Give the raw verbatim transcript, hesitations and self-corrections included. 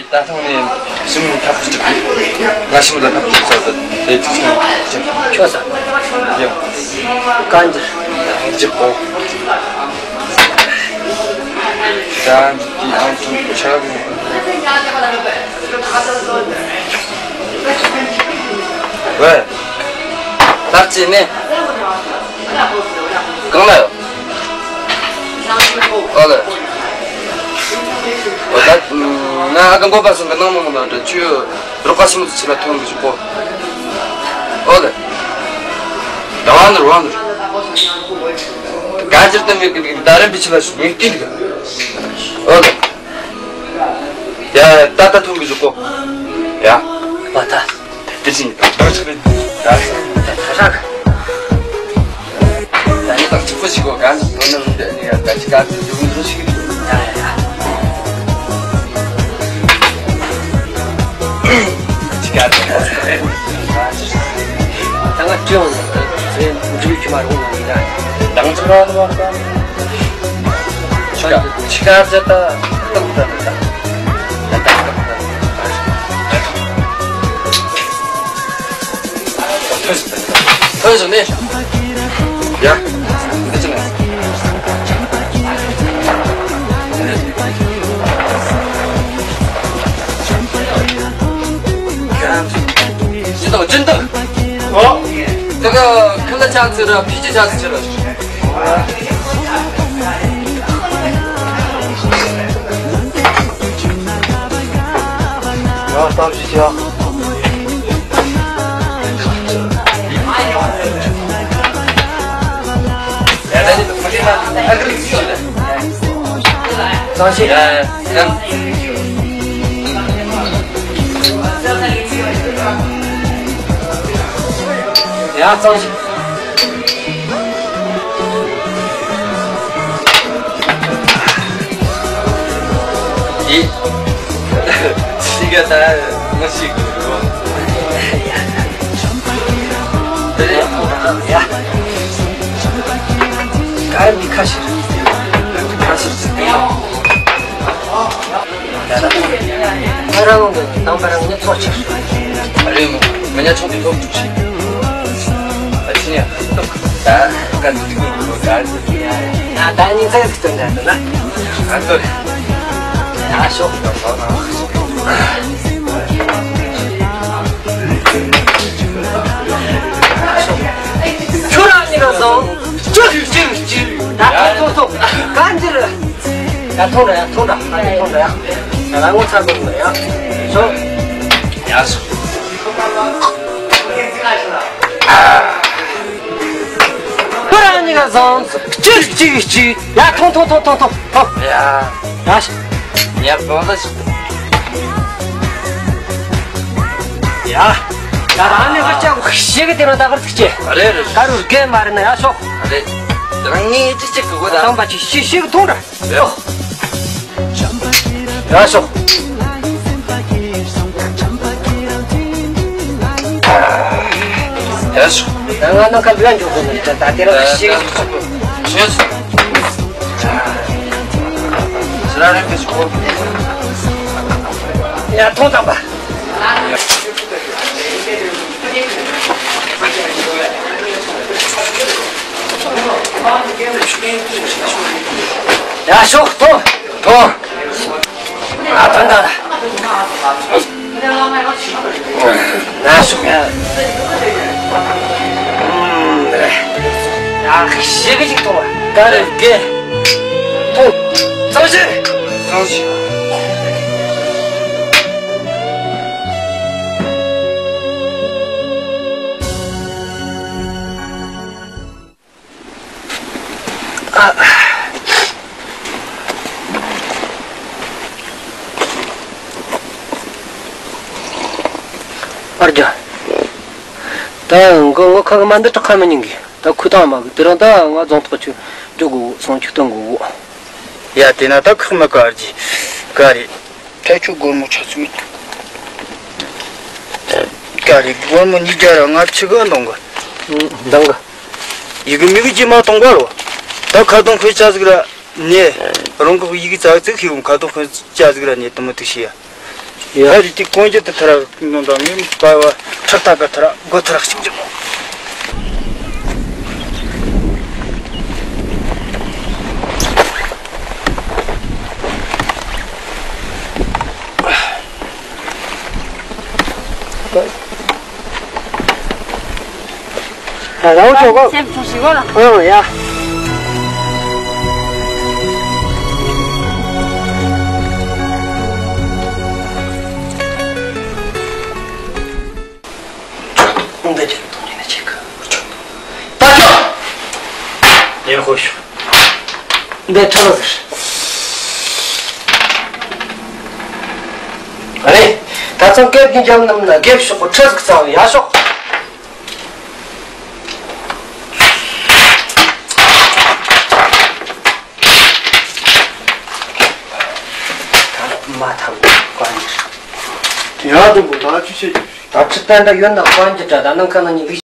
ད་ཐེངས་ནས་ཞི་མོ་ཐབས་ཤེས་སྒྲུབ་དགོས། ང་ཞི་མོ་ལ་ཐབས་ཤེས་སྒྲུབ་ས་དེ་དེ་ཅི་ཆེན་ཆེན། ཁྱོད་ས། ཡོད། བཀའ་འགྱུར། ཡང་འཇིག་གོ། ད་འཇིག་གི་ཨང་ཚོ་ཆ་གི། ཝེ། ད་ཅི་ནས། གང་ལ་ཡོད། ཨོ་ལེ། ཨོ་ད། ང་ཨ་ཀ་འགོ་པ་སོང་གི་ནང་མོ་མོ་ལ་འདྲ་ཆུ་རོགས་པ་ཞིམ་ཚུ་ཆེ་ལ་ཐོན་གི་ཞུ་གོ། ཨོ་ལེ། ད་ཝང་ནུར་ཝང་ནུར། ག་ཅིར་དུ་མེད་གི་ད་རེན་པི་ཆི་ལ་ཞུ་ངེས་ཏིལ་གི། ཨོ་ལེ། ཡ་ད་ད་ཐོན་གི་ཞུ་གོ། ཡ། བ་ད། དེ་བཞིན་དང་ཆགས་པའི་ད་ད་ད་ད་ནི་ད་གཅིག་པོ་ཞིག་གོ་གང་ཞིག་ཐོན་ནམ་འདི་ནི་ཡང་ད་ཅི་ག་ཚོད་ཡོང་འདུག་ཞིག་ཡ་ཡ་ཡ། ཅི་ག་ཚོད་ད་ང་ཅི་ཡོང་ནས་ཚེ་འགྲུལ་གྱི་མ་རུང་ནི་ཡིན་ན་དང་ཚོད་རང་ལ་བ། ཆི་ཀ་ཆི་ཀ་ཟེར་ད་ཏག་ཏག་ཏག་ཏག་ཏག་ཏག་ཏག་ཐོས་སོང་ནས། ཡ། འདི་ཅི་ནས། ཅི་དང་ཅི་འདུག་ཨོ། དེ་ག་ཁི་ལ་ཆགས་ཚུལ་ར་ཕི་ཅི་ཆགས་ཚུལ་ར། ཡ་སྟབས་ཤིག་བྱ། གཙང་ཞིང་། ཡ་གཙང་ཞིང་། འདི། ཤི་ག་ད་ང་ཤི་གི་རོ། ཡ། ག་རེ་མི་ཁ་ཤི་རེད། ཁ་ཤི་རེད། ད་ལྟ། ང་རང་གི་དང་པ་རང་ཉིད་ཚོགས་ཆེ། རེད་མོ། ང་ཉ་ཆུང་དུས་སློབ་ཕྲུག་ཞིག་ཨ་ཆི་ཉ་ད་ག་འདི་གི་ལོ་ག་ཟེར། ད་ད་ཉིན་ཚེ་གི་སྟོན་ད་ན། ཨ་ཏོ། ཡ་ཤོག་ཁྱོད་རང་གཉིས་ཀ་སོང་། ཅིག་ཅིག་ཅིག་ད་ཐོ་ཐོ་ཐོ། གང་ཅི་རེད། ཡ་ཐོང་ར་ཡ་ཐོང་ར། ང་ཚོ་ཐོང་ར་ཡ། ང་ལ་ངོ་ཚ་དགོས་མ་ཡ། ཤོག་ཡ་ཤོག་ཁོ་རང་གཉིས་ཀ་བཟང་། གཅིག་གཅིག་གཅིག་ཡ་ཐོང་ཐོང་ཐོང་ཐོང་ཐོང་ཐོང་། ཡ། ཡ་ཤོག་ཡ་བཟང་ད་ཤོག་ཡ། ད་རང་ནས་ཁ་ཅག་ཤེས་གི་དེ་རང་ད་གར་ཚིག་ཅེ། རེད་རེད། ཀ་རུ་རྒན་མ་རེད་ན་ཡ་ཤོག་རེད། རང་ངས་ཅི་ཅིག་གི་གོ་ད། ཐང་པ་ཅིག་ཤིག་ཤིག་ཐོང་ར། ཡ་ཤོག་ཡ་ཤོག་ད་ང་ནང་ཁ་ལུས་འཇོག་དགོས་ནི་ད་དེ་ར་ཤེས། ཤེས། ཤེས་ར་རེ་ཕེ་ཤོག་ཡ་ཐོང་ཐང་པ། ཡ་ཤོག་ཐོ། ཐོ། ཨ་ཐོན་ད། ཡ་ཤོག་ཡ། ཡ་ཤེས་གི་ཅིག་ཐོ། ད་རེ་གེ། ཐོ། ཙམ་ཞིག་ཙམ་ཞིག་ཨར་རྒྱ། ད་ངོ་ངོ་ཁ་གི་མ་འདི་དྲག་ཁ་མི་ཉན་གི། ད་ཁུ་དང་མ་གི་དེ་རིང་ད་ང་རྫོང་ཐོག་ཆུ་འཇོག་དགོས་སོང་ཆུ་གཏོང་དགོས། ཡ་དེ་ན་ད་ཁག་མི་ག་རྒྱུ་ག་རེད། ད་ཁྱོད་སྒོར་མོ་ཆ་ཚུགས་མེད། ག་རེ་སྒོར་མོ་ཉིས་བརྒྱ་ར་ལྔ་བཅུ་ག་འདང་གི། འདང་གི། ཡི་གེ་མི་གི་ཅི་མ་གཏོང་ག་རོ། ད་ཁ་གཏོང་ཁོས་ཅག་ཟིག་ར་ནས། རང་གི་ཡི་གེ་ཙག་ཙིག་ཤེས་འོང་ཁ་གཏོང་ཁོས་ཅག་ཟིག་ར་ནས་དུ་མ་ཐུག་ཤེས་ཡ། ཡ། ཨ་རི་དེ་གོན་རྒྱུ་དེ་ཐར་ནོ་འདྲ་ངས་པ་བ་ཁྲག་ཐག་ག་ཐར་སྒོ་ཐར་གཅིག་འཇོག་ར་བ་ཆོག་གོ། སེམས་ཆུང་ཞིག་གོ་ལ། ཨང་ཡ། འདི་ཅི་གཏོང་ཡིན་ན་ཅིག་ད་ཆོག་ཡིན་ཧོ་ཤོག་འདི་ཁྲ་ལ་ཟེར། ཨ་རེ། ད་ཚང་སྐད་ཀྱི་འཇམ་རྣམས་ན་རྒྱབ་ཤོག་གོ་ཁྲ་ཟིག་གཙང་ཡ་ཤོག་མ་ཐང་ཀོན་ཡ་དུ་བུ་ད་ཅི་བྱེད་ཀྱི། ད་ཅི་བསྟན་ད་ཡོད་ན་ཀོན་གྱི་ད་ད་ནང་ཁ་ན་ཉི་ལི།